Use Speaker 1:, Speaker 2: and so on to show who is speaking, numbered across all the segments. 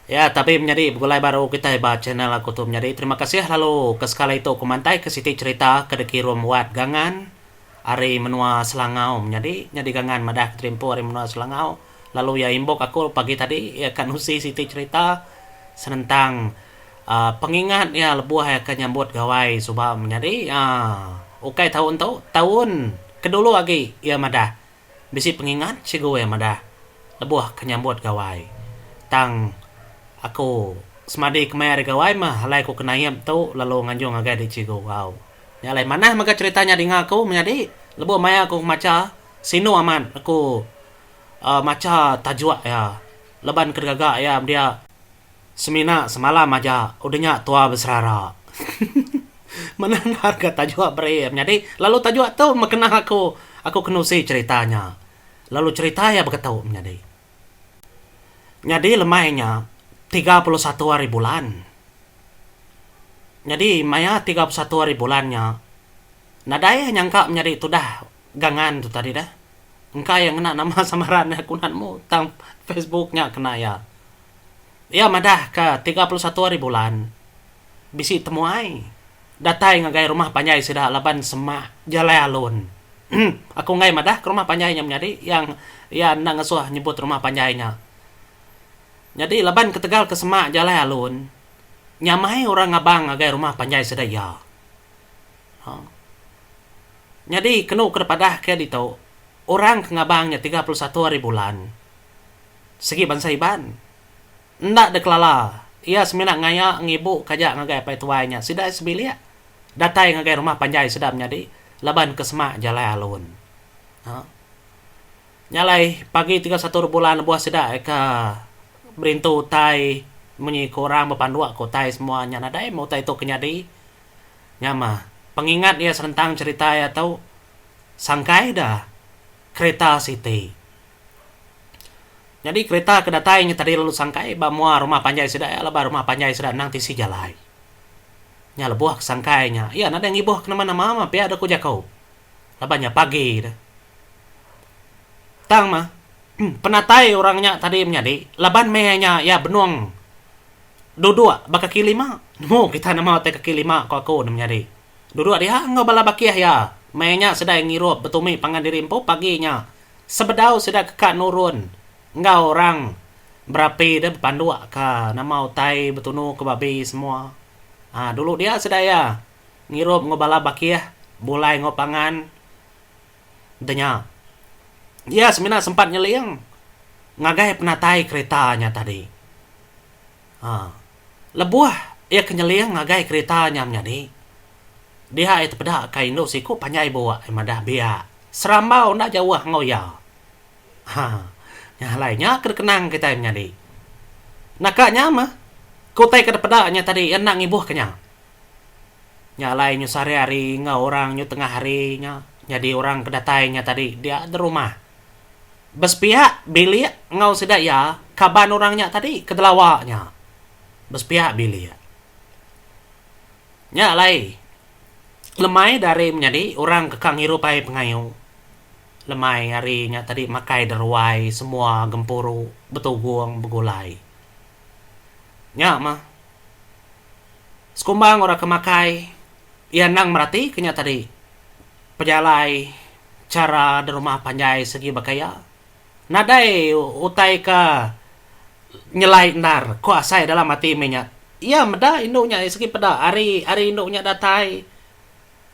Speaker 1: Ya tabi menyadi begulai baru kitai ba channel aku tu menyadi. Terima kasih lalu ke sekali tu ku mantai ke siti cherita ke dikirum Wat Gangan ari menua Selangau menyadi. Nyadi Gangan madah ke terimpu ari menua Selangau lalu iya inbox aku pagi tadi iya ka nusi siti cherita senentang uhh pengingat iya lebuh iya ke nyambut gawai suba menyadi. Uhh ukai taun tu taun ke dulu agi iya madah. Bisi pengingat cikgu iya madah lebuh ke nyambut gawai. Tang aku semadi ke maya hari gawai meh alai aku ke naip tu lalu nganjung ngagai dik cikgu au. Nya alai manah mega cherita nya dinga aku menyadi lebuh maya aku macha sinu amat aku uhh macha tajuk iya laban ke digaga iya dia. Semina semalam aja udah nya tua beserara. Mena endar ga tajuk beri menyadi lalu tajuk tu meh kena aku aku kenusi cherita nya. Lalu cherita iya beketu menyadi. Nyadi lemai nya 31 hari bulan. Nyadi maya 31 hari bulan nya nadai nyangka menyadi tudah gangan tu tadi deh. Engka iya ngena nama samaran iya aku enda nemu tang Facebook nya kena iya. Iya madahka 31 hari bulan bisi temuai datai ngagai rumah panjai sida laban semak jalai alun. Aku enggai madahka rumah panjai nya menyadi yang iya enda ngasuh nyebut rumah panjai nya. Nyadi laban ketegal ke semak jalai alun nyamai orang ngabang ngagai rumah panjai sida iya. Nyadi kenu ke dipadahka ditu orang ke ngabang nya 31 hari bulan. Sigi bansa Iban. Enda dikelala. Iya semina ngaya ngibu ka aja ngagai apai tuai nya. Sida sebilik datai ngagai rumah panjai sida menyadi laban ke semak jalai alun. Ha. Nya alai pagi 31 bulan lebuh sida ka berintu utai munyi ko orang bepanduk ka utai semua nya nadai meh utai tu ke nyadi. Nya mah pengingat iya senentang cherita iya tu sangkai da kereta siti. Nyadi kereta ke datai nya tadi lalu sangkai ba mua rumah panjai sida iya laban rumah panjai sida endang tisi jalai. Nya lebuh ke sangkai nya, iya nadai ngibuh ke nama-nama mah pia deh ku jaku. Laban nya pagi deh. Tang mah penatai orang nya tadi menyadi laban meh nya iya benung duduk ba kaki lima. Nemu kita nama utai kaki lima ku aku ne menyadi. Duduk dia enggau bala bakih iya. Meh nya sida ngirup betumi pangan diri empu pagi nya. Sebedau sida ke ka nurun enggau orang berapi deh bepanduk ka nama utai betunu ke babi semua. Aa dulu dia sida iya ngirup enggau bala bakih bulai enggau pangan deh nya. Iya semina sempat nyeling ngagai penatai kereta nya tadi. Aa lebuh iya ke nyeling ngagai kereta nya menyadi dia iya tepeda ka indu siku panjai buk iya madah biak. Serambau enda jauh enggau iya. Ha. Nya alai nya ke dikenang kitai menyadi. Naka nya meh ke utai ke dipeda nya tadi iya enda ngibuhka nya. Nya alai nyu sehari-hari enggau orang nyu tengah hari nya nyadi orang ke datai nya tadi dia derumah. Besepiak bilik enggau sida iya kaban orang nya tadi ke delawa nya. Besepiak bilik. Nya alai lemai dari menyadi orang ke ka ngirup ai pengayu. Lemai hari nya tadi makai deruai semua gempuru betugung begulai. Nya mah sekumbang orang ke makai iya endang merati ke nya tadi pejalai chara derumah panjai segi baka iya. Nadai utai ke nyelai endar ko asai dalam ati meh nya. Iya meda indu nya segi peda ari ari indu nya datai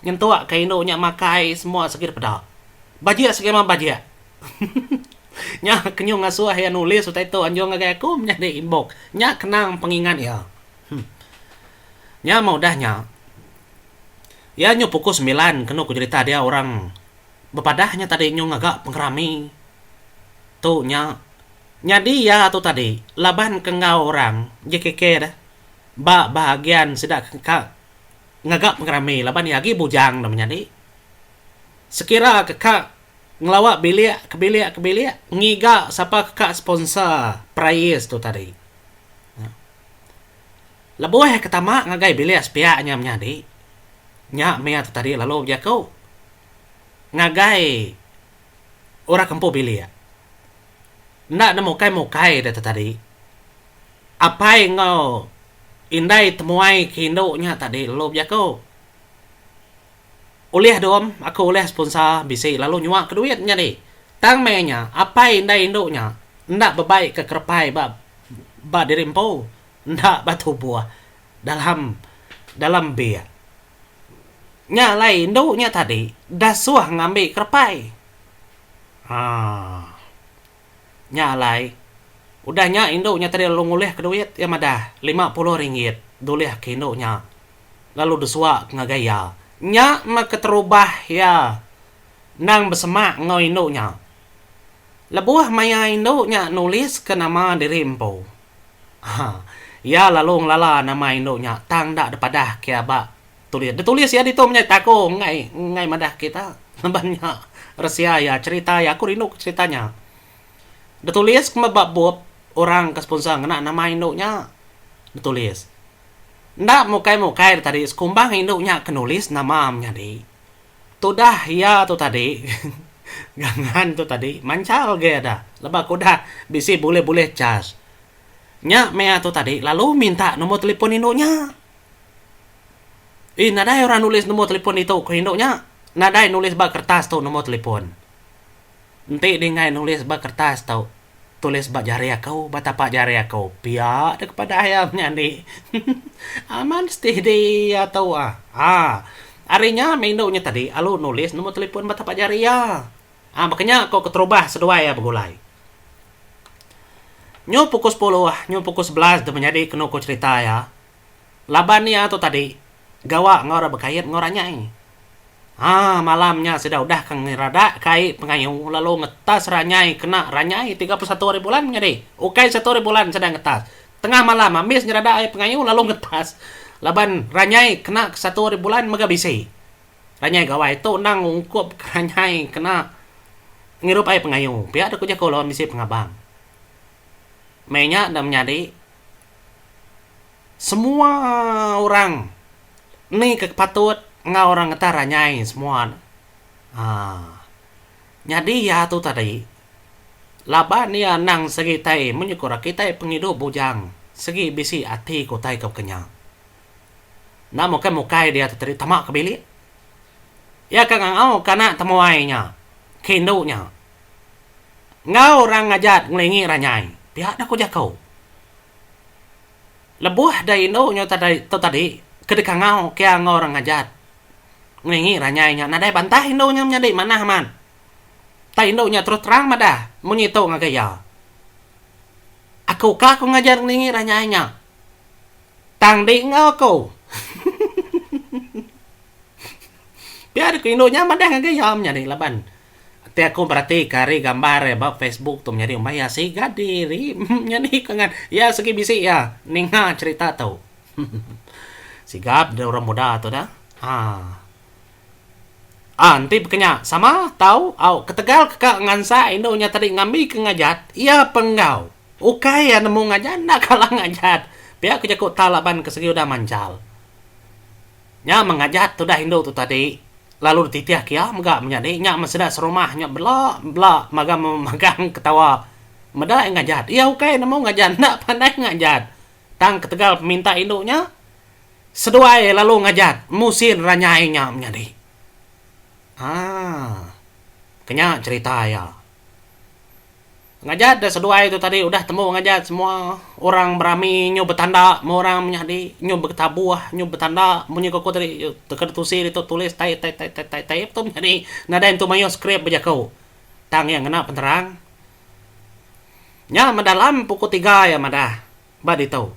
Speaker 1: nyentuk ka indu nya makai semua segi peda. Bajik segi meh bajik. Nya ke nyu ngasuh iya nulis utai tu anjung ngagai aku menyadi inbox. Nya kenang pengingat iya. Nya meh udah nya. Iya nyu pukul semilan kenu ku jerita dia orang Bepadah nya tadi nyu ngaga pengerami tu nya nyadi iya tu tadi laban ke enggau orang JKK deh ba bahagian sida ke ka ngaga pengerami laban iya agi bujang deh menyadi sekira ke ka ngelawa bilik ke bilik ke bilik ngiga sapa ke ka sponsor perais tu tadi. Lebuh ke tama ngagai bilik sepiak nya menyadi nya mih iya tu tadi lalu bejaku. Ngagai orang ke empu bilik. Enda ne mukai-mukai deh tu tadi. Apai enggau indai temuai ke indu nya tadi lalu bejaku, Ulih dom, aku ulih sponsor bisi lalu nyua ke duit nyadi. Tang meh nya, apai indai indu nya enda bebai ke kerepai ba ba diri empu, enda ba tubuh dalam dalam bik. Nya alai indu nya tadi dasuh ngambi kerepai. Haa. Nya alai, udah nya indu nya tadi lalu ngulihka duit iya madah 50 ringgit dulihka indu nya lalu desuaka ngagai iya. Nya meh keterubah iya endang besemak enggau indu nya. Lebuh maya indu nya nuliska nama diri empu, iya lalu ngelala nama indu nya tang enda dipadahka iya ba Tulis. Ditulis iya ditu menyadi taku enggai enggai madah kita laban nya resia iya cherita iya aku rindu ke cherita nya. Ditulis ke ba bup orang ke sponsor ngena nama indu nya ditulis. Enda mukai mukai da tadi sekumbang indu nya ke nulis nama menyadi tudah iya tu tadi gangan tu tadi manchal agi ada laban ke udah bisi bulih bulih charge. Nya meh iya tu tadi lalu minta nombor telefon indu nya. Eh nadai orang nulis nombor telefon ditu ku indu nya. Nadai nulis ba kertas tu nombor telefon. Enti dinggai nulis ba kertas tu, tulis ba jari aku, ba tapak jari aku. Pia dek padah iya menyadi. Amat steady iya tu ah. Haa. Ari nya meh indu nya tadi alu nulis nombor telefon ba tapak jari iya. Haa baka nya ko keterubah seduai iya begulai. Nyu pukul sepuluh, nyu pukul 11 deh menyadi kenu ko cherita iya. Laban iya tu tadi gawa enggau orang bekait enggau ranyai. Haa malam nya sida udah ke ngeradak ke ai pengayu lalu ngetas ranyai kena ranyai 31 hari bulan menyadi. Ukai satu hari bulan sida ngetas. Tengah malam ambis nyeradak ai pengayu lalu ngetas laban ranyai kena ke satu hari bulan mega bisi. Ranyai gawai tu endang ungkup ke ranyai kena ngirup ai pengayu. Pia deh ku jaku lawan bisi pengabang. Meh nya enda menyadi. Semua orang ni ke patut enggau orang ngetah ranyai semua ne. Haa. Nyadi iya tu tadi laban iya endang segi tai menyukur kitai pengidup bujang segi bisi ati ke utai ke baka nya. Enda mukai mukai dia tu tadi tama ke bilik. Iya ke ngangau ke anak temuai nya, ke indu nya. Enggau orang ngajat ngelingi ranyai pia deh ku jaku. Lebuh da indu nya tu tadi ke dikangau kia enggau orang ngajat ngelingi ranyai nya nadai bantah indu nya menyadi manah amat. Tai indu nya terus terang madah munyi tu ngagai iya. Aku ka ku ngajat ngelingi ranyai nya tang di enggau aku. Pia deka indu nya madah ngagai iya menyadi laban Ti aku beratika ari gambar iya ba Facebook tu menyadi umbai iya siga diri menyadi ke ngan iya segi bisi iya ninga cherita tu. Sigap deh orang muda tu dah. Haa. Aa enti baka nya sama tau au ketegal ke ka ngansak indu nya tadi ngambi ke ngajat iya penggau. Ukai iya nemu ngajat enda kala ngajat. Pia ke jaku ta laban ke segi udah manchal. Nya mengajat tudah indu tu tadi lalu dititih ke iya mega menyadi nya meh sida serumah nya bela bela magang magang ketawa meda iya ngajat. Iya ukai nemu ngajat enda pandai ngajat tang ketegal peminta indu nya seduai lalu ngajat musin ranyai nya menyadi. Aaa kenya cherita iya. Ngajat da seduai tu tadi udah tembu ngajat semua orang berami nyu betanda meh orang menyadi nyu betabuh nyu betanda munyi ku aku tadi teka ditusi ditu tulis taip taip taip taip taip tu menyadi nadai entu mayuh skrip bejaku tang iya ngena penerang. Nya meh dalam pukul tiga iya madah ba ditu.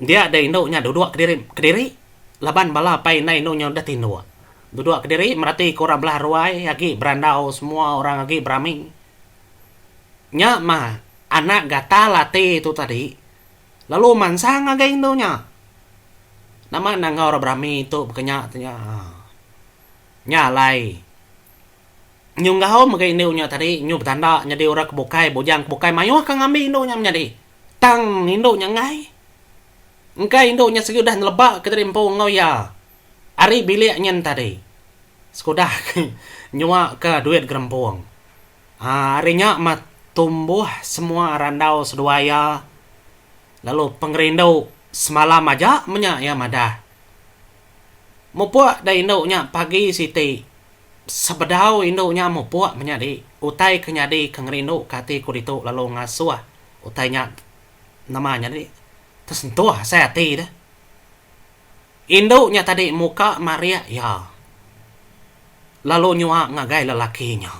Speaker 1: Dia deh indu nya duduk kediri kediri laban bala apai indai indu nya udah tinduk. Duduk kediri mereti ke orang belah ruai agi berandau semua orang agi berami. Nya mah anak gatal ati tu tadi lalu mansang ngagai indu nya. Nama enda enggau orang berami tu baka nya tu nya. Nya alai nyu enggau mega indu nya tadi nyu betanda nyadi orang ke bukai bujang ke bukai mayuh ka ngambi indu nya menyadi. Tang indu nya enggai. Engka indu nya sigi udah neleba ke diri empu enggau iya ari bilik nyin tadi. Sekudah ke nyua ke duit gerempung. Aaa ari nya mah tumbuh semua randau seduai iya. Lalu pengerindu semalam aja menya iya madah. Mupuk da indu nya pagi siti sebedau indu nya mupuk menyadi utai ke nyadi ke ngerindu ke ati ku ditu lalu ngasuh utai nya nama nyadi tesentuh asai ati deh. Indu nya tadi muka marik iya lalu nyua ngagai lelaki nya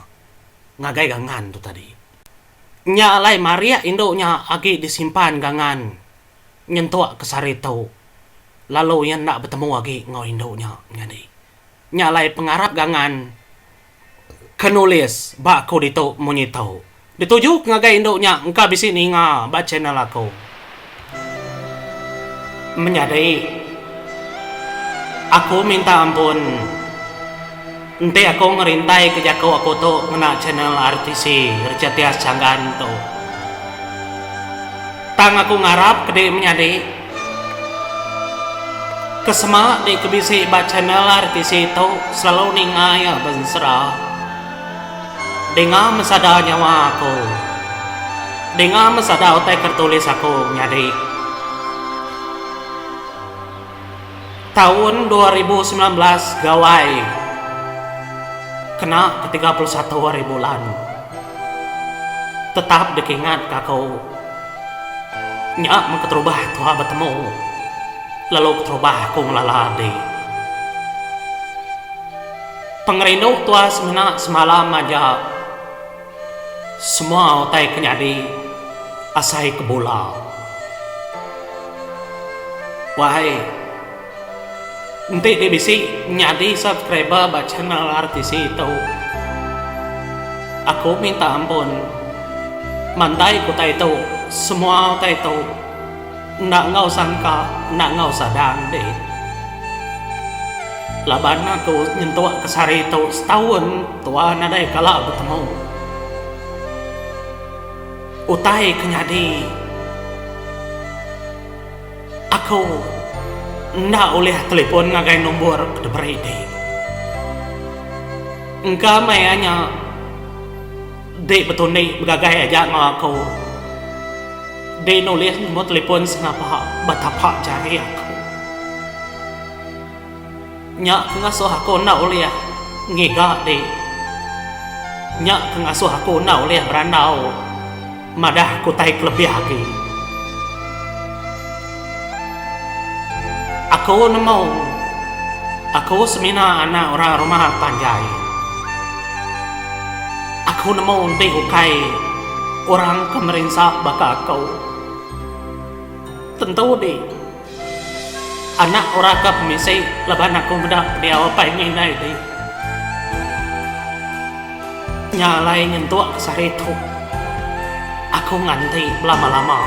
Speaker 1: ngagai gangan tu tadi. Nya alai marik indu nya agi disimpan gangan nyentuk ke sehari tu lalu iya enda betemu agi enggau indu nya nyadi. Nya alai pengarap gangan ke nulis ba aku ditu munyi tu. Dituju ke ngagai indu nya engka bisi ninga ba channel aku. Menyadi, aku minta ampun enti aku ngerintai ke jaku aku tu ngena channel RTC Richard Tias Changgan tu. Tang aku ngarap ke di menyadi ke sema di ke bisi ba channel RTC tu selalu ninga iya bensera. Dinga mesada nyawa aku. Dinga mesada utai ke ditulis aku nyadi. Taun 2019 Gawai kena ke 31 hari bulan tetap dikingat ka aku. Nya meh keterubah tua betemu lalu keterubah aku ngelala adi. Pengerindu tua semina semalam aja. Semua utai ke nyadi asai ke bula. Wai enti di bisi nyadi subscriber ba channel RTC tu aku minta ampun mantai ku utai tu semua utai tu. Enda enggau sangka, enda enggau sadang deh. Laban aku nyentuk ke sehari tu setaun tua nadai kala betemu. Utai ke nyadi aku enda ulih telefon ngagai nombor ke diberi deh. Engka maya nya dek betundi begagai aja enggau aku. Dei nulis nombor telefon sengapa ba tapak jari aku. Nya ke ngasuh aku enda ulih ngiga dei. Nya ke ngasuh aku enda ulih berandau madah ke utai ke lebih agi. Aku nemu aku semina anak orang rumah panjai. Aku nemu enti ukai orang ke merinsa baka aku. Tentu di anak orang ke pemisi laban aku meda pendiau apai enggau indai di. Nya alai nyentuk ke sehari tu aku nganti belama-lama.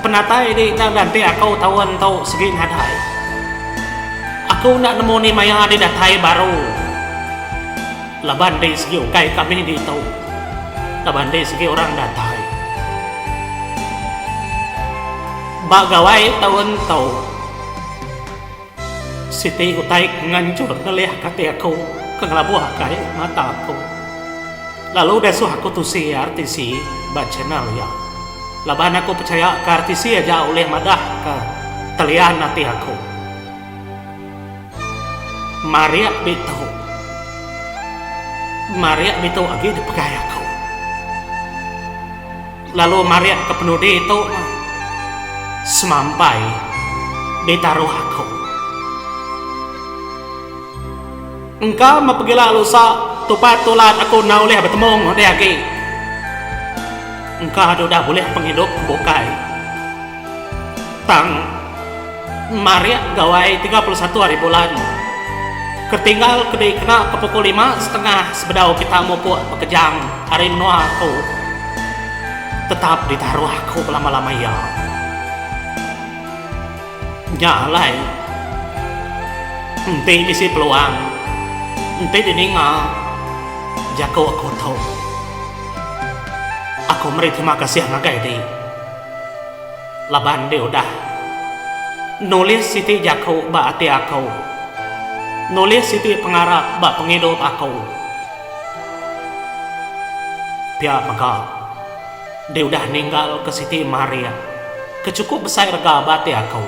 Speaker 1: Penatai di enda nganti aku taun tu sigi nadai. Aku enda nemu ni maya di datai baru laban di sigi ukai kami ditu laban di sigi orang datai. Ba gawai taun tu. Siti utai ke nganchur ngelih ke ati aku ke ngelabuh ke ai mata aku. Lalu dasuh aku tusi RTC ba channel iya. Laban aku pechaya ke RTC aja ulih madah ke telian ati aku. Marik ditu. Marik ditu agi dipegai aku. Lalu marik ke penudi tu meh semampai ditaruh aku. Engka meh pegila lusa tupat tulat aku enda ulih betemu enggau deh agi. Engka deh udah bulih pengidup ke bukai. Tang marik gawai 31 hari bulan ke tinggal ke dikena ke pukul lima setengah sebedau kita mupuk bekejang ari menua aku tetap ditaruh aku belama-lama iya. Nya alai enti bisi peluang enti dininga jaku aku tu aku meri terima kasih ngagai di. Laban deh udah nulis siti jaku ba ati aku, nulis siti pengarap ba pengidup aku. Pia mega. Deh udah ninggal ke siti marik ke chukup besai rega ba ati aku.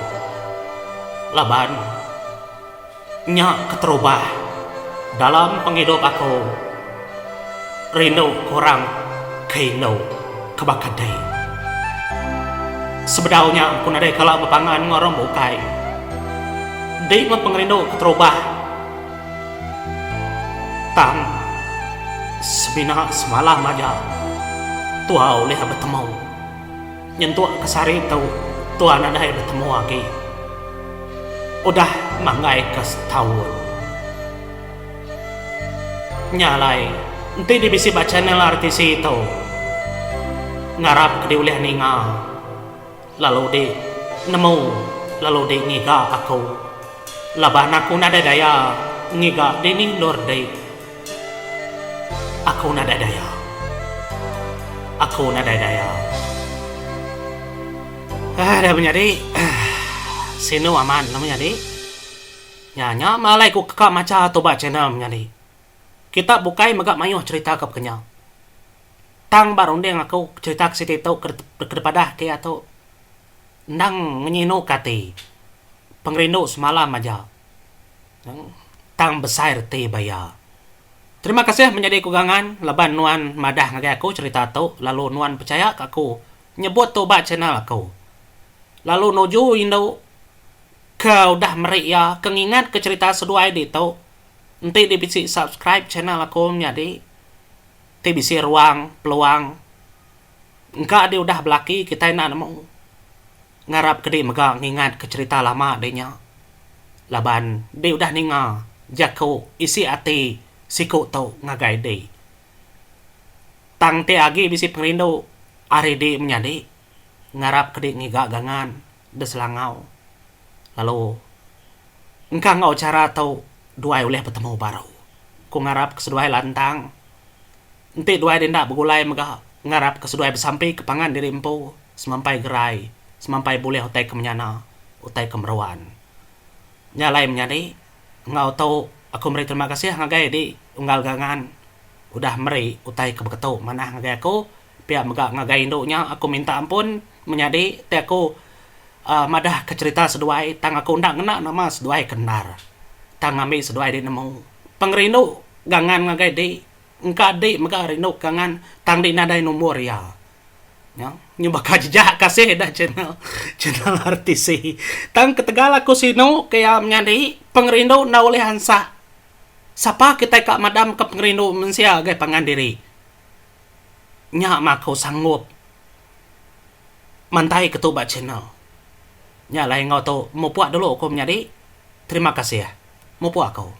Speaker 1: Laban nya keterubah dalam pengidup aku rindu ke orang ke indu ke baka deh. Sebedau nya aku nadai kala bepangan enggau orang bukai. Deh meh pengerindu keterubah. Tang, semina semalam aja tua ulih betemu. Nyentuk ke sehari tu, tua nadai betemu agi. Udah manggaika setaun. Nya alai, enti di bisi ba channel RTC tu, ngarap ke di ulih ninga lalu di nemu lalu di ngiga aku. Laban aku nadai daya ngiga dini endur di. Aku nadai daya. Aku nadai daya. Ah dah menyadi. Sinu amat ne menyadi. Nya nya meh alai ku keka macha tu ba channel menyadi. Kita bukai mega mayuh cherita ke pekenya. Tang ba runding aku cherita ke siti tu ke dipadah ke iya tu. Endang ngenyinuka ati. Pengerindu semalam aja. Tang besai reti ba iya. Terima kasih menyadi ku Gangan laban nuan madah ngagai aku cherita tu lalu nuan pechaya ka aku nyebut tu ba channel aku. Lalu nuju indu ke udah meri iya ke ngingat ke cherita seduai ditu enti di bisi subscribe channel aku menyadi ti bisi ruang peluang Engka di udah belaki kitai enda nemu. Ngarap ke di mega ngingat ke cherita lama di nya. Laban di udah ninga jaku isi ati siku tu ngagai di. Tang ti agi bisi pengerindu ari di menyadi ngarap ke di ngiga gangan di Selangau. Lalu engka enggau chara tu duai ulih betemu baru. Ku ngarap ke seduai lantang. Enti duai rinda begulai mega ngarapka seduai besampi ke pangan diri empu semampai gerai, semampai bulih utai ke menyana, utai ke meruan. Nya alai menyadi, enggau tu aku meri terima kasih ngagai di Unggal Gangan udah meri utai ke beketu manah ngagai aku, pia mega ngagai indu nya aku minta ampun menyadi ti aku uhh madah ke cherita seduai tang aku enda ngena nama seduai ke endar. Tang ngambi seduai di nemu pengerindu Gangan ngagai di. Engka dik mega rindu ka ngan tang dik nadai nombor iya. Nya nyu baka jejak kasih ida channel channel RTC. Tang ketegal aku sinu ke iya menyadi pengerindu enda ulih ansak. Sapa kitai ka madam ka pengerindu mensia agai pangan diri. Nya mah aku sanggup mantai ke tu ba channel. Nya alai enggau tu mupuk dulu aku menyadi. Terima kasih. Mupuk aku.